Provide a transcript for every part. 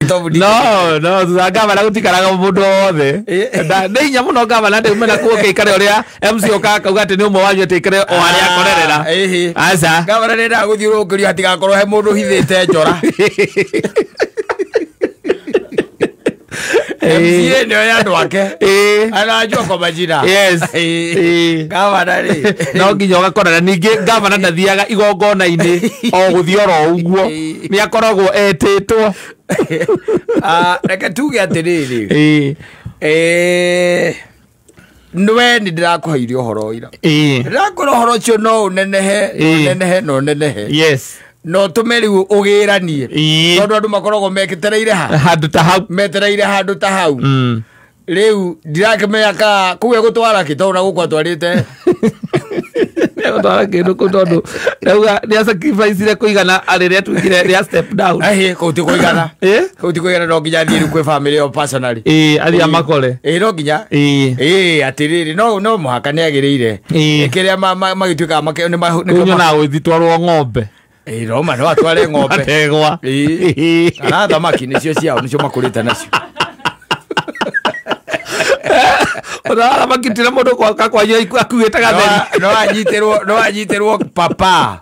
No no thutha ngavana gũtikaraga mũndũ wothe. Nĩ hinya mũno ngavana ndĩume na kuo kĩikare ũrĩa MC ũkaga kauga atĩ nĩ ũmwe wanyu atĩ aikare o harĩa akorerera. Aca. Ngavana nĩendaga gũthiũrũrũkĩrio hatigakorwo he mũndũ ũhithĩte njora. MCA nĩo ya andũ ake. Anajua kwa majina. Yes. Ngavana rĩ. No nginya ũgakorana ningĩ ngavana ndathiaga igongona-inĩ o gũthiĩ oro ũguo. Nĩ akoragwo etĩtwo. Reke tuge atĩrĩrĩ. Nĩwe nĩ ndĩrakũheire ũhoro ira. Ndĩrakwĩra ũhoro ũcio no ũnenehe, ũnenehe na ũnenehe. Yes. No tũme rĩu ũgĩranie. Tondũ andũ makoragwo metereire ha? Handũ ta hau. Metereire handũ ta hau. Rĩu ndirakĩmenya ka kũu egũtwara kĩ tondũ na gũkũ atwarĩte. Egũtwara kĩndũ kũu tondũ rauga nĩ sacrifice kũigana rĩrĩa tuigire rĩa step down. Kũu ti kũigana. Kũu ti kũigana no nginya athiĩ rĩu kwĩ family ĩyo personally. Athiĩ amakore. No nginya. Atĩrĩrĩ no mũhaka nĩ agĩrĩire. Kĩrĩa magĩtuĩkaga nĩ Kũu nyonaga gũgĩtwarwo ng'ombe. Roma no atware ng'ombe. Mategwa. Kana thamaki nĩcio ciao nĩcio makũrĩte nacio. Ona thamaki tira mũndũ gwaka kwanyu akuĩte gatheri. No anyitĩrwo papa.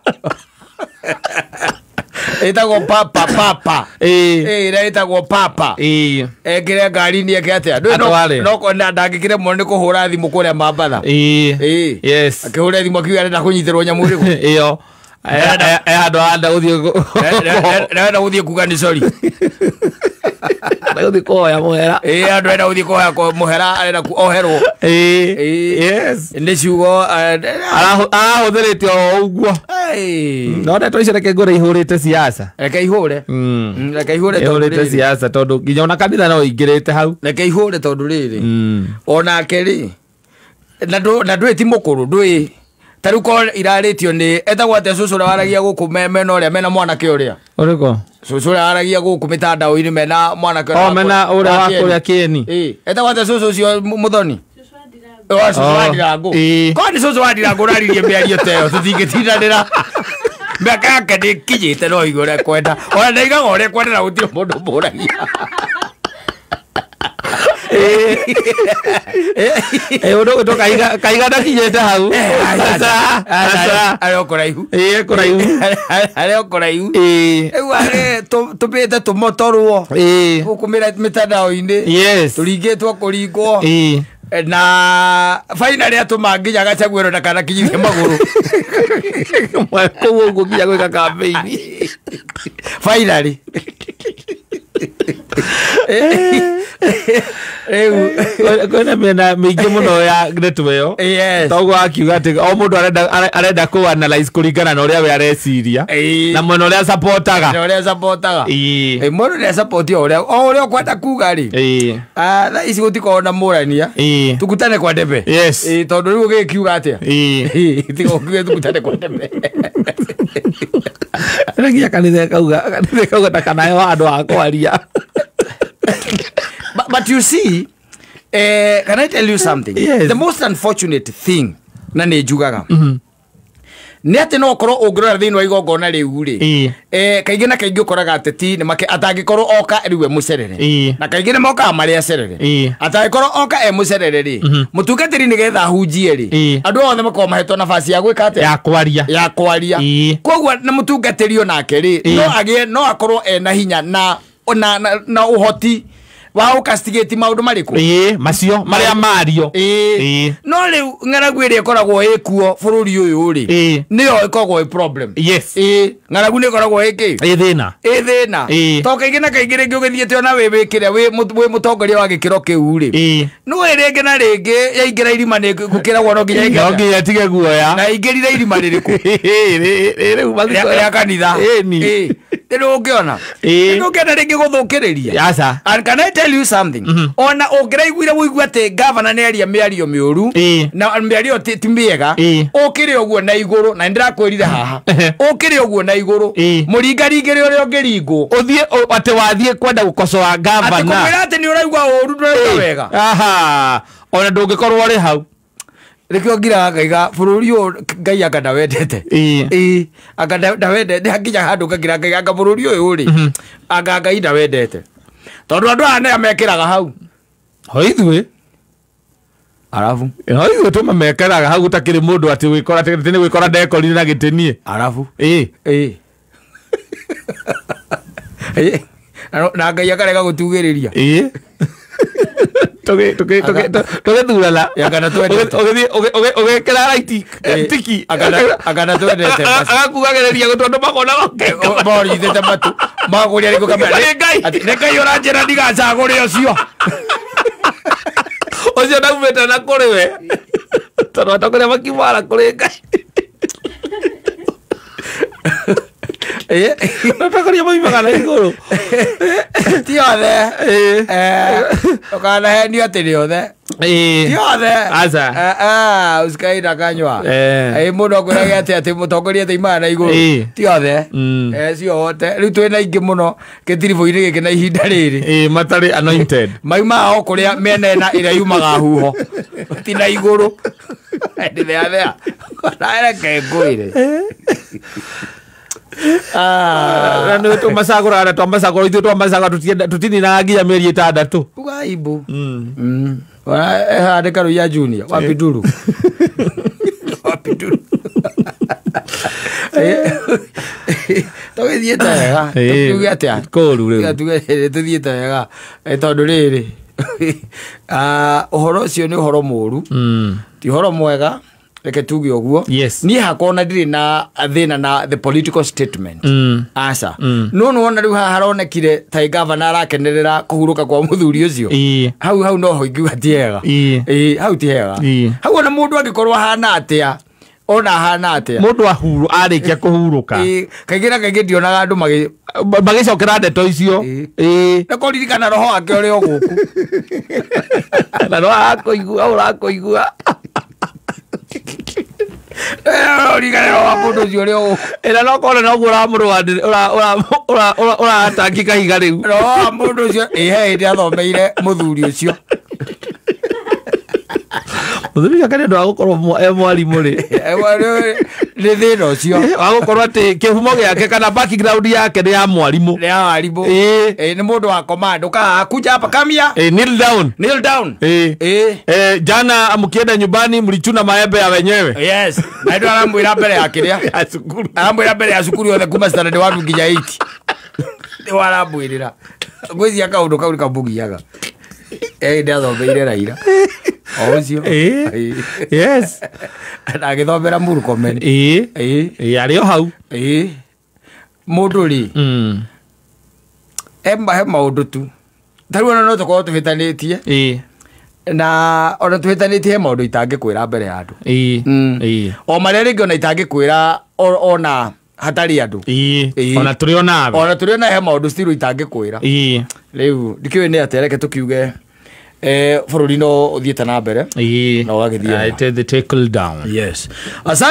Ĩtagwo papa papa. Ĩrĩa ĩtagwo papa. Ekĩre ngari-inĩ eke atĩa? Atware. No ndangĩkĩremwo nĩ kũhũra thimũ kũrĩa Mambatha. Yes. Akĩhũra thimũ akiuga arenda kũnyitĩrwo nyamũ ĩrĩkũ. Ĩyo. Handũ arenda gũthiĩ Arenda gũthiĩ kuga nĩ sorry. Arenda gũthiĩ kũhoya mũhera. Andũ arenda gũthiĩ kũhoya mũhera, arenda oherwo. Yes. Nĩ ciugo, Arahũthĩrĩte o ũguo. No ndeto icio reke ngũre ihũrĩte siasa. Reke ihũre. Reke ihũre tondũ Ihũrĩte rĩrĩ. siasa tondũ nginya ona kanitha no ingĩrĩte hau. Reke ihũre tondũ rĩrĩ. Onake rĩ, na ndũĩ ti mũkũrũ, ndũĩ. Ta rĩu korwo irarĩtio nĩ etagwo atĩa cũcũ ũrĩa waragia gũkũ mena ũrĩa mena mwanake ũrĩa? Ũrĩkũ? Cũcũ ũrĩa waragia gũkũ mĩtandao-inĩ mena mwanake ũrĩa O, mena ũrĩa wa kũrĩa Kĩeni. Etagwo atĩa cũcũ ũcio mũthoni? Cũcũ wa Ndirango. Korwo nĩ cũcũ wa Ndirango ũraririe mĩario ta ĩyo, tũtingĩtindanĩra. Mĩaka yake ndĩkinyĩte no igue ũrĩa ekwenda. Ona ndaigaga ũrĩa ekwenda na gũtirĩ mũndũ ũmũragia. Ũndũ ũgwĩtwo Kaiga ndakinyĩte hau. Aca. Arĩ o kũraihu. Kũraihu. Arĩ o kũraihu. Rĩu arĩ tũmĩte tũmotorwo. Gũkũ mĩtandao-inĩ. Yes. Tũringĩtwo kũringwo. Na finally atũma nginya Gachagua ndakanakinyithie magũrũ. Kũu ũguo nginya gwĩka campaign. Finally. Rĩu kwĩna mĩena mĩingĩ mũno ya ndeto ĩyo. Yes. Toguo akiuga atĩ o mũndũ arenda kũ analyze kũringana na ũrĩa we areciria. Na mwena ũrĩa supportaga. Na ũrĩa supportaga. Mũndũ nĩ support o ũrĩa, o ũrĩa ũkwenda kuga rĩ. Thaa ici gũtikoragwo na mũrania. Tukutane kwa debe. Yes. Tondũ rĩu ũgĩkiuga atĩa? Tiga ũkiuge tukutane kwa debe. Nginya kanitha kauga ndakanahe handũ ha kwaria. But you see, can I tell you something? Yes. The most unfortunate thing na nĩ njugaga. Nĩ atĩ no ũkorwo ũngĩrora thĩinĩ wa igongona rĩu rĩ. Kaingĩ na kaingĩ ũkoraga ateti nĩ make atangĩkorwo oka rĩu e mũcerere. Na kaingĩ nĩ mokaga marĩ acerere. Atangĩkorwo oka e mũcerere rĩ. Mũtungatĩri nĩgetha ahunjie rĩ. Andũ othe makoragwo mahetwo nafasi ya gwĩka atĩa? Ya kwaria. Ya kwaria. Koguo na mũtungatĩri onake rĩ, no agĩe, no akorwo ena hinya na na ũhoti wa ũkastigate maũndũ marĩkũ? Macio marĩa mario. No rĩu ng'aragu ĩrĩa ĩkoragwo ĩkuo bũrũri ũyũ rĩ, nĩyo ĩkoragwo ĩ problem. Yes. Ng'aragu nĩ ĩkoragwo ĩ kĩ? Ĩ thĩna. Ĩ thĩna. To kaingĩ na kaingĩ rĩngĩ ũgĩthiĩte ona wĩ wĩkĩre, wĩ mũtongoria wa gĩkĩro kĩu rĩ. No rĩngĩ na rĩngĩ yaingĩra irima nĩ gũkĩragwo no nginya ĩngĩ. No nginya ĩtige guoya. Na ĩingĩrire irima rĩrĩkũ? Rĩu mathiko Rĩa kanitha. Ĩni. Rĩu ũngĩona. Rĩu ũngĩenda rĩngĩ gũthũkĩrĩria. Aca. And can I tell you something? Ona ũngĩraiguire ũigue atĩ governor nĩ aria mĩario mĩũru, na mĩario ti mĩega, ũkĩrĩ ũguo na igũrũ, na nĩndĩrakwĩrire haha. Ũkĩrĩ ũguo na igũrũ. Mũringaringĩre ũrĩa ũngĩringwo. Ũthiĩ, atĩ wathiĩ kwenda gũkocoa governor. Atĩ kũmwĩra atĩ nĩ ũraigua ũru, ndũraigua wega. Aha. Ona ndũngĩkorwo ũrĩ hau. Rĩkĩo ngiraga ngaiga bũrũri ũyũ Ngai anga ndawendete. Anga ndawendete, hakinya handũ ngagira ngaiga anga bũrũri ũyũ rĩ, anga Ngai ndawendete. Tondu andu aya nĩa mekĩraga hau. Ho ithuĩ. Arabu. Ho ithuĩ tũmamekĩraga hau gũtakĩrĩ mũndũ atĩ wĩkora atĩ nĩ gwĩkora ndekorire na gĩtĩ niĩ. Arabu. Ĩĩ. Ĩĩ. Na Ngai akarega gũtugĩrĩria. Ĩĩ. Tũgĩthurana. Ũgĩkĩra raiti tiki. Akana twendete. Agakugagĩrĩria gũtũ andũ makonaga morithĩte matu. Magũria rĩngĩ ũkamera. Nĩ Ngai. Nĩ Ngai ũranjĩra ndigacagũre ũcio. Ũcio ndaumĩte na kũrĩ we. Tondũ atongoria makiumara kũrĩ Ngai. Atongoria maumaga na igũrũ. Ti othe. Ndũkanahenio atĩ nĩ othe. Ti othe. Aca. Usikaina kanyua. Mũndũ akwĩrage atĩ atĩ mũtongoria ataimaga na igũrũ. Ti othe. Cio othe. Rĩu twĩna aingĩ mũno gĩtiribũ-inĩ gĩkĩ na ihinda rĩrĩ. Matarĩ anointed. Maumaga o kũrĩa mĩena ĩna ĩrĩa yumaga huho. Ti na igũrũ. Ndĩtheathea. Reke ngwĩre. Na nĩ tũmacagũraga na twamacagũra ithuĩ twamacagũra tũtininaga nginya mĩeri 6. Uga aibu. Handĩka Rũiya Junior wapi nduru. Wapi nduru. Tũgĩthiĩte wega. Tuge atĩa? Kũru rĩu. Tuge tũthiĩte wega. Tondũ rĩrĩ ũhoro ũcio nĩ ũhoro mũru. Ti ũhoro mwega. Reke tuge ũguo. Niĩ hakwa ona ndirĩ na thĩna na the political statement. Aca. No nĩwona rĩu haha haronekire ta gavana arakenerera kũhurũka kwa mũthuri ũcio. Hau hau no ho ingiuga ti hega. Hau ti hega. Hau ona mũndũ angĩkorwo ahana atĩa ona ahana atĩa. Mũndũ arĩkia kũhurũka. Kaingĩ na kaingĩ ndionaga andũ magĩcokera ndeto icio. Na kũririkana roho wake ũrĩ o gũkũ. Na no arakũigua ũrakũigua. Ĩra no kona noguo ũratangĩka kahiga rĩu. Roho wa mũndũ ũcio he hĩndĩ athomeire mũthuri ũcio. Mũthuri ũcio akĩrĩ ũndũ wa gũkorwo e mwarimũ rĩ. Nĩ thĩna ũcio. Wa gũkorwo atĩ kĩhumo gĩake kana background yake nĩ ya mwarimũ. Nĩ ya mwarimũ. Nĩ mũndũ wa command ũkaga kuja hapa kamia. Kneel down. Kneel down. Jana mkienda nyumbani mlichuna maembe ya wenyewe. Yes. Na ndio aramwĩra mbere ya kĩrĩa. Ya cukuru. Aramwĩra mbere ya cukuru yothe kuma standard 1 nginya 8. Nĩ waramwĩrĩra. Ngwĩciria kaũndũ kau nĩkamũgiaga. Ndathomeire Raila. O ũcio. Yes. Na agĩthomera Murkomen. Arĩ o hau. Mũndũ rĩ. He maũndũ tu. Ta rĩu ona no tũkorwo tũhĩtanĩtie. Na ona tũhĩtanĩtie he maũndũ itangĩkwĩra mbere ya andũ. O marĩa rĩngĩ ona itangĩkwĩra ona hatarĩ andũ. Ona tũrĩ o nawe. Ona tũrĩ o nawe he maũndũ still itangĩkwĩra. Rĩu ndikĩũĩ nĩ atĩa reke tũkiuge bũrũri no ũthiĩte na mbere. Na ũgagĩthiĩ. The trickle down. Yes. Asante.